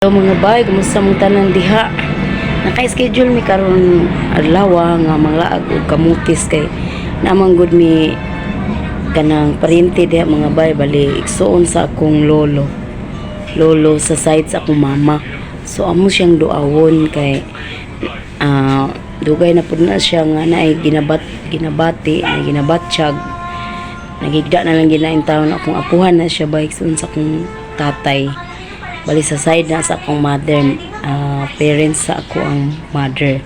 Hello mga bay, kumusta mong tanan diha? Naka-schedule mi karon adlaw nga manglaag og Camotes kay naman gud mi kanang paryente diha, mga bay, bali igsuon sa akong lolo. Lolo sa side sa akong mama. So amo siyang duawon kay dugay na pud na siya nga naay ginabati, na ginabatsyag. Nagigda na lang ginain taon akong apuhan na siya ba, igsuon sa akong tatay. Bali sa side na sa akong mother, parents sa ako ang mother.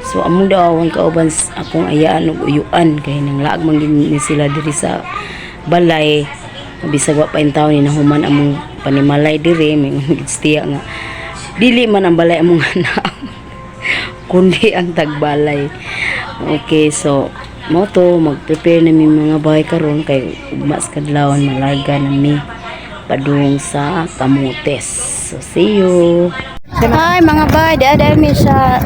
So among dawan kauban akong ayaan ug uyuan kay nang laag man gid ni sila diri sa balay. Bisag wa pa in taon ni nahuman among panimalay diri, may gidstiya nga dili man ang balay among anak kundi ang tagbalay. Okay, so mo to mag-prepare na mi, mga bahay, karon kay ugma sa kadlawon malarga na mi padung sa Camotes. So see you. Hi mga bay, di ada mi sa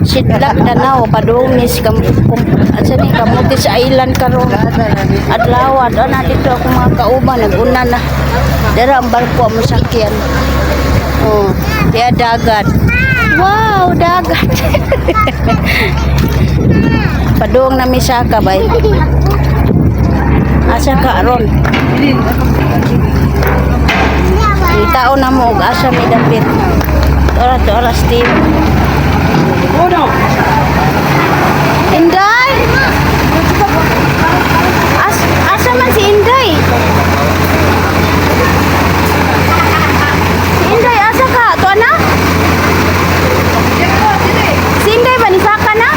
Sidlak, Danao, padung ni si Kam kum, asa ni Camotes Island karon. Adlaw, na dito ako mga kauban naguna na. Dara ang barko amo sakyan. Oh, diya dagat. Wow, dagat. Padung na mi sa kabay. Asa ka aron? Tao na mo og asa mi dapit. Ora to oras team. Inday! Asa man si Inday? Si Inday, asa ka? Tuwa na? Si Inday ba? Nisaka na?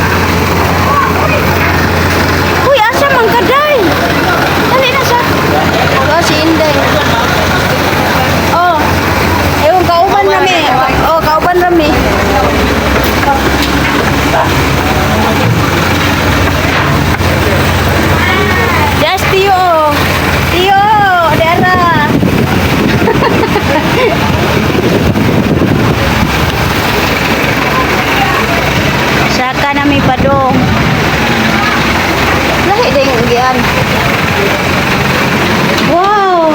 Uy, asa man ka, Day? Dali na siya. Oh, si Inday. Oh, ewan, kauban rami. Oh, kauban rami. Yes, Tiyo. Tiyo, Dera. Saka na may padong. Lahi din yung ugian. Wow!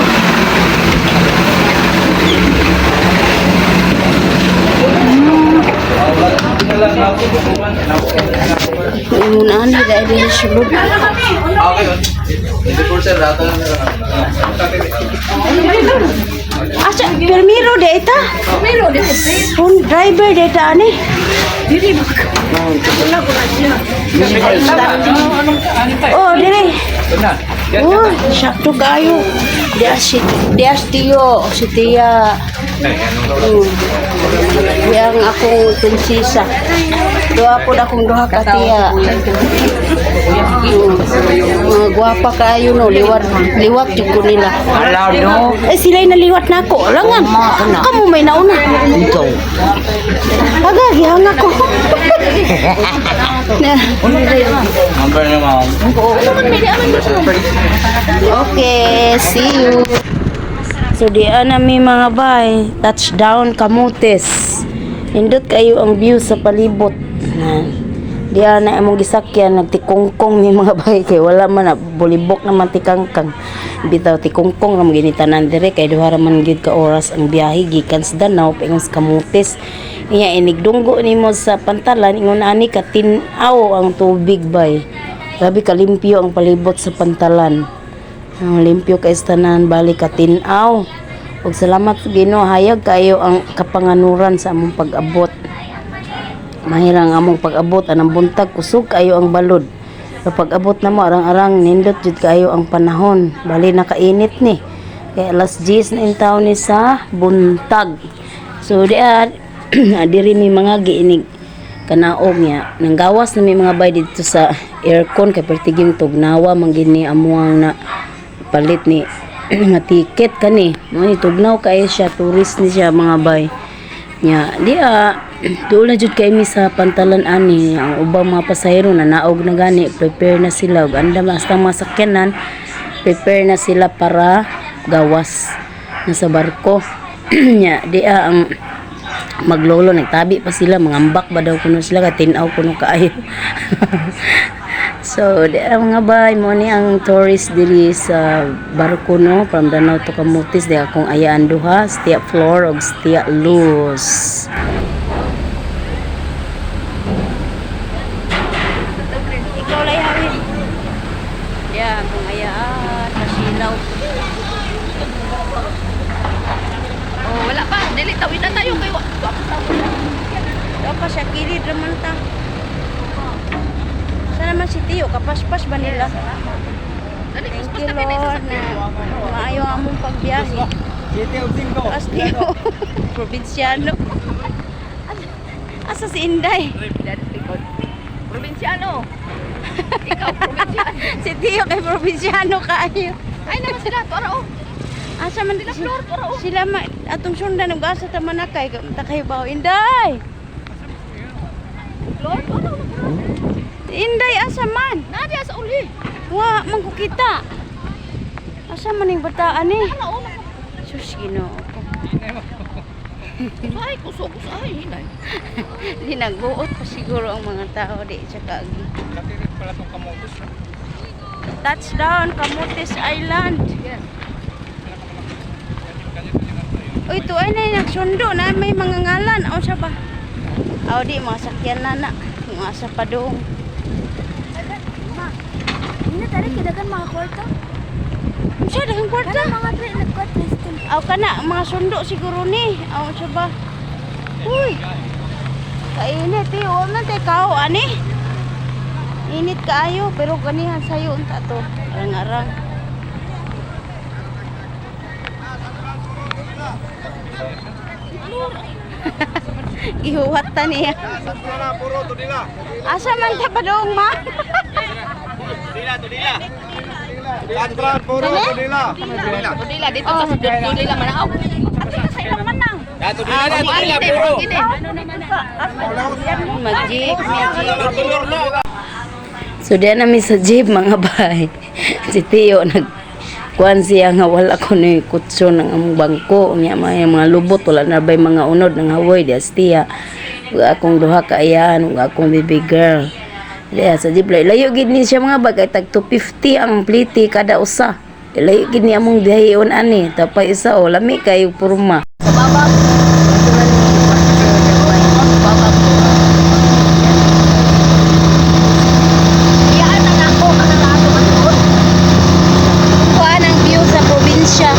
Ingunahan na dahil din sa sulod. Okay. 24 sir, lahat na meron. Asa, permiro de ita? Permiro de Phone driver de ita ani? Oh, dire. Na. Oh, sakto kayo. Dias tiyo, si Tia. Yang akong prinsesa. Duha po akong duha ka tiya. Mga gwapa kayo no, liwat liwat jud ko nila. Alaw no. Eh sila'y naliwat na ako. Langan. Kamu may nauna. Ikaw. Aga, gihanga ko. Na. Number na, ma'am. Okay, see you. So di na mi, mga bay, touchdown Camotes. Nindot kayo ang view sa palibot. Na. Di na among gisakyan, nagtikungkong mi, mga bay, kay wala man na bulibok naman tikangkang. Bitaw tikungkong ra man tanan dire kay duha ra man gyud ka oras ang biyahe gikan sa Danao paingon sa Camotes. Iya inigdunggo nimo sa pantalan, ingon ani ka tin-aw ang tubig, bay. Grabe kalimpyo ang palibot sa pantalan. Ang limpyo kay tanan, bali ka tin-aw. Ug salamat sa Ginoo, hayag kayo ang kapanganuran sa among pag-abot. Mahirang among pag-abot anang buntag, kusog kayo ang balod. Sa pag-abot na mo arang-arang nindot jud kayo ang panahon. Bali nakainit ni. Kay alas 10 na in taon ni sa buntag. So di diri mi mga giinig kanaog niya. Nanggawas na mi, mga bay, dito sa aircon kay pertiging tugnawa man gini amuang na palit ni nga ticket kani. Mo ni tugnaw kay siya, tourist ni siya, mga bay. Nya di doon na jud kay mi sa pantalan ani, ang ubang mga pasahero na naog na gani, prepare na sila ug andam hasta mga sakyanan, prepare na sila para gawas na sa barko. Nya di ang maglolo nagtabi pa sila, mangambak ba daw kuno sila kay tin-aw kuno kaayo. So, di ang mga bay, mo ni ang tourist diri sa barko, no, from Danao to Camotes, di akong ayaan duha, Stia Floor og Stia Luz. Ikaw lay hawin. Ya, akong ayaan, kasilaw. Oh, wala pa. Dili, tawid na tayo. Kayo, Daw pa siya kilid raman ta. Sana man si Tio, kapaspas ba nila? Dali, Thank paspas you na kinay sa Lord na maayo ang among pagbiyahe. As Tio, probinsyano. Asa si Inday? Probinsyano. Ikaw, probinsyano. Si Tio kay probinsyano kaayo. Ay, naman sila. Tora, oh. Asa man Sila, Flor, tora, oh. Sila ma atong sundan ug asa ta manakay ta kayo ba Inday? Flor, tora, oh. Inday asa man? Nadia sa uli. Wa man ko kita. Asa man ning bataan ni? Ano, oh. Sus, Ginoo ko. Ay, kusog, kusog. Ay, hinay. Di nagbuot pa siguro ang mga tao di sa kaagi. Touchdown, Camotes Island. Uy, tuay na nagsundo na may mga ngalan. Aw sa ba? Aw di mga sakyan na na. Mga sa padung. Hindi tara kidagan mga kwarta. Unsa daghang kwarta? Kana mga tre nagkwarta still. Aw kana mga sundo siguro ni. Aw sa ba? Uy. Kainit eh. Wa man tay kao ani. Init kaayo pero ganihan sayo unta to. Arang-arang. Gihuwat ta niya. Asa man ta padung ma? Tudila, dito sa Tudila, manaw. Tudila, puro. Mag-jeep, mag-jeep. So diyan namin sa jeep mga bay. Si Tio nag kuan siya nga wala ko ni kutso ng among bangko unya mga mga lubot wala na bay mga unod ng hawoy di astiya. Ug akong duha ka ayaan ug akong baby girl. Diya sa jeep layo, layo gid ni siya mga bagay tag 250 ang pliti kada usa. Layo gid ni among biyaheon ani tapay isa o lami kayo purma. Iyaan na nako, kanang ato matuod. Kuan ang view sa probinsya.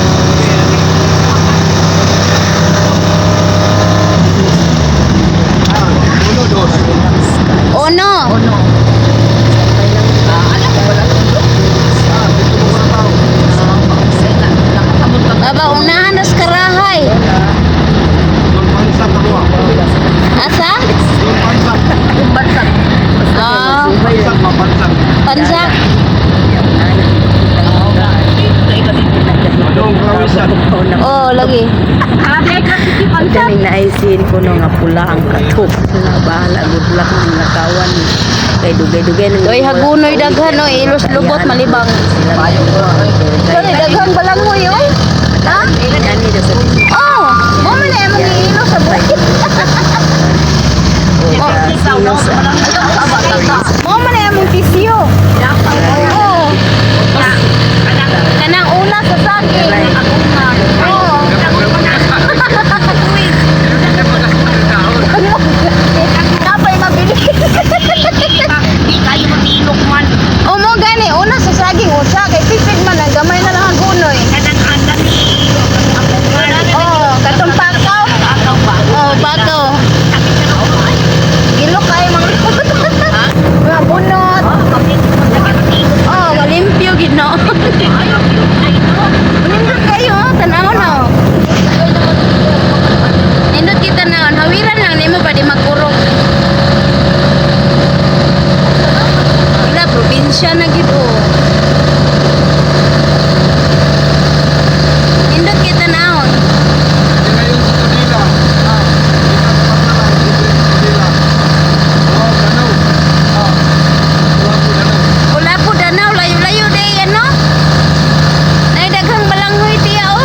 Ono. Ono. Alam mo, wala tulo. Baba, unahan nas karahay. Asa? Ah, pansak. Oh, lagi. Kaning naisin ko no nga pula ang katok na bahala good luck ng nakawan kay dugay-dugay nang Oy, hagunoy daghan no, ilos lubot malibang. Sorry, daghan balangoy oy. Ha? Ani daw sa Oh, mo man na imong giilo sa bukid. sino sa Mo man na imong tisyo. Oo. Kanang una sa saging. Oo. Napay mabili. Kayo matilok man. O mo gani una sa saging usa kay pipid man ang gamay na lang ang gunoy. Kanang andan ni ako man. Oh, katong pakaw. Akaw ba? Oh, pakaw. Gilo kay mga mga bunot. Oh, malimpyo gid no. Nindot kayo, tanaw no. Nindot kita naon, hawiran lang nimo pa di magkurog. Wala probinsya na gid oh. Nindot kita naon. Wala po danaw, layo-layo day ano. Nay daghang balanghoy tiya oh.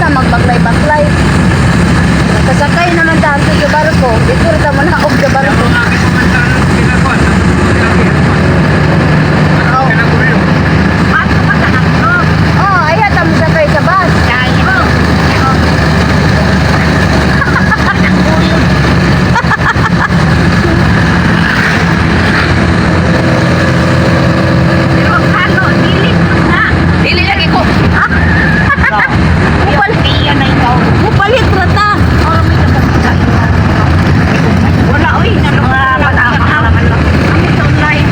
ta magbaklay-baklay. Kasakay naman ta hantud sa barko. Dito ra ta manaog sa barko. Oh, aya ta mo sakay sa bus. Dili lagi ko. Mupalit na ikaw. Mupalit ra ta. Wala oy, nalo nga pala. Online.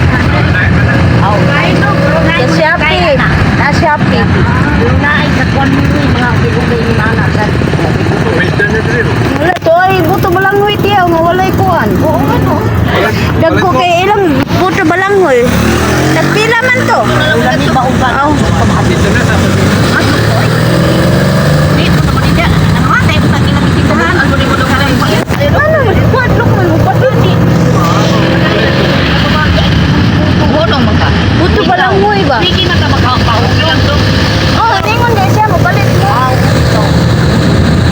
Online no, Sa Shopee. Na Shopee. Na ay sa kwan mo ni mga gigugay ni mana sa. Wala to ay buto balanghoy tiyaw nga walay kuan. Oo ano. Dagko kay ilang buto balanghoy. Nagpila man to. Wala ni ba uban. Dito naman niya. Ano ha tayo sa kinakitigahan. Ano ni mo do Ano man kuadlok man mo pati. Tuhonong maka. Buto balanghoy ba? Hindi na ka makapahulang to. Oh, ningon di siya mopalit mo.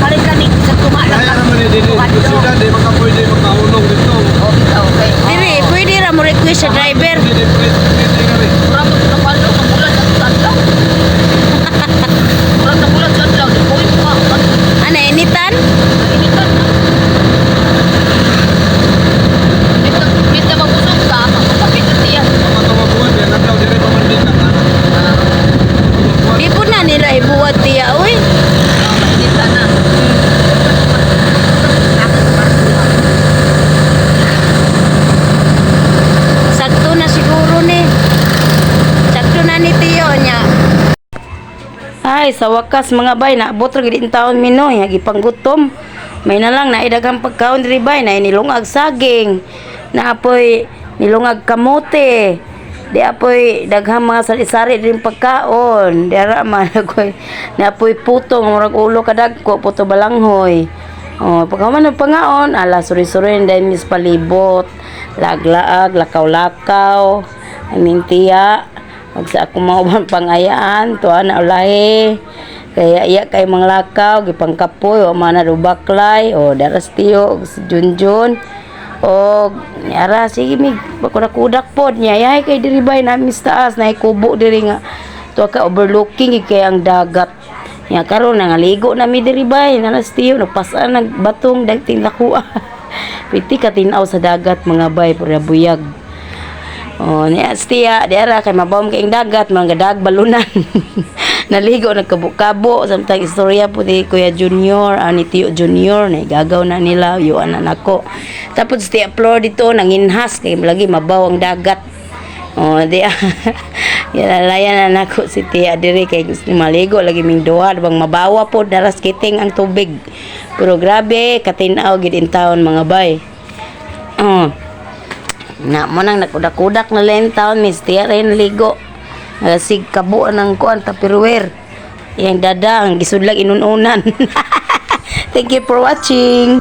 Palit ka ni sa tumalang. Kaya naman eh, dili. Sila, di makapwede makahulong dito. Okay. Diri, pwede ra mo request sa driver. Pwede, pwede, pwede ka rin. Murag mo pinapalo, kabulan sa adlaw. Murag nabulan sa adlaw, di point pa. Ana initan? Initan na. Bit na mabusog ka, magpapit na siya. Matawabuan, yan ang daw, dili pa man din ka. Di po na nila ibuwat tiya, uy. Initan na. Sakto na siguro ni. Sakto na ni Tiyo niya. Ay, sa wakas mga bay, naabot ra gid taon minoy, gipanggutom. May na lang naidaghang pagkaon diri bay, na nilungag saging, naapoy nilungag kamote. Di apoy daghang mga sari-sari din pagkaon. Di ara man akoy naapoy puto nga murag ulo kadagko, puto balanghoy. Oh, pagkaman ng pangaon, ala suri-suri dahil mis palibot, laglaag, lakaw-lakaw, aming tiya, wag sa akong mga uban pangayaan, tuwa na ulahi. Kaya iya kay mga lakaw, gipangkapoy, o mana baklay, o daras tiyo, og si Junjun. O ara sige mig kudak pod niya yay kay diri bay na mis taas na kubo diri nga tuwa ka overlooking gid kay ang dagat. Nya karon nangaligo na mi diri bay, nalas tiyo nagpasan nagbatong dagting lakuha. Piti ka tin-aw sa dagat mga bay pura buyag. Oh, niya tiya, di ara kay mabawom kay dagat, mga dag balunan. Naligo nagkabo-kabo samtang istorya po ni Kuya Junior, ah, ni Tio Junior, na gagaw na nila, yuan na nako. Tapos tiya Flor dito nanginhas kay lagi mabaw ang dagat. Oh, di Yalalayan na nako si Tia diri kay gusto maligo lagi ming duha bang mabawa po daras kiting ang tubig. Pero grabe katin-aw gid in taon mga bay. Oh. Na mo nang nakudak-kudak na lang taon miss Tia rin ligo. Nagasig kabuan ang kuan tapirwer. Yang dadang gisudlag inununan. Thank you for watching.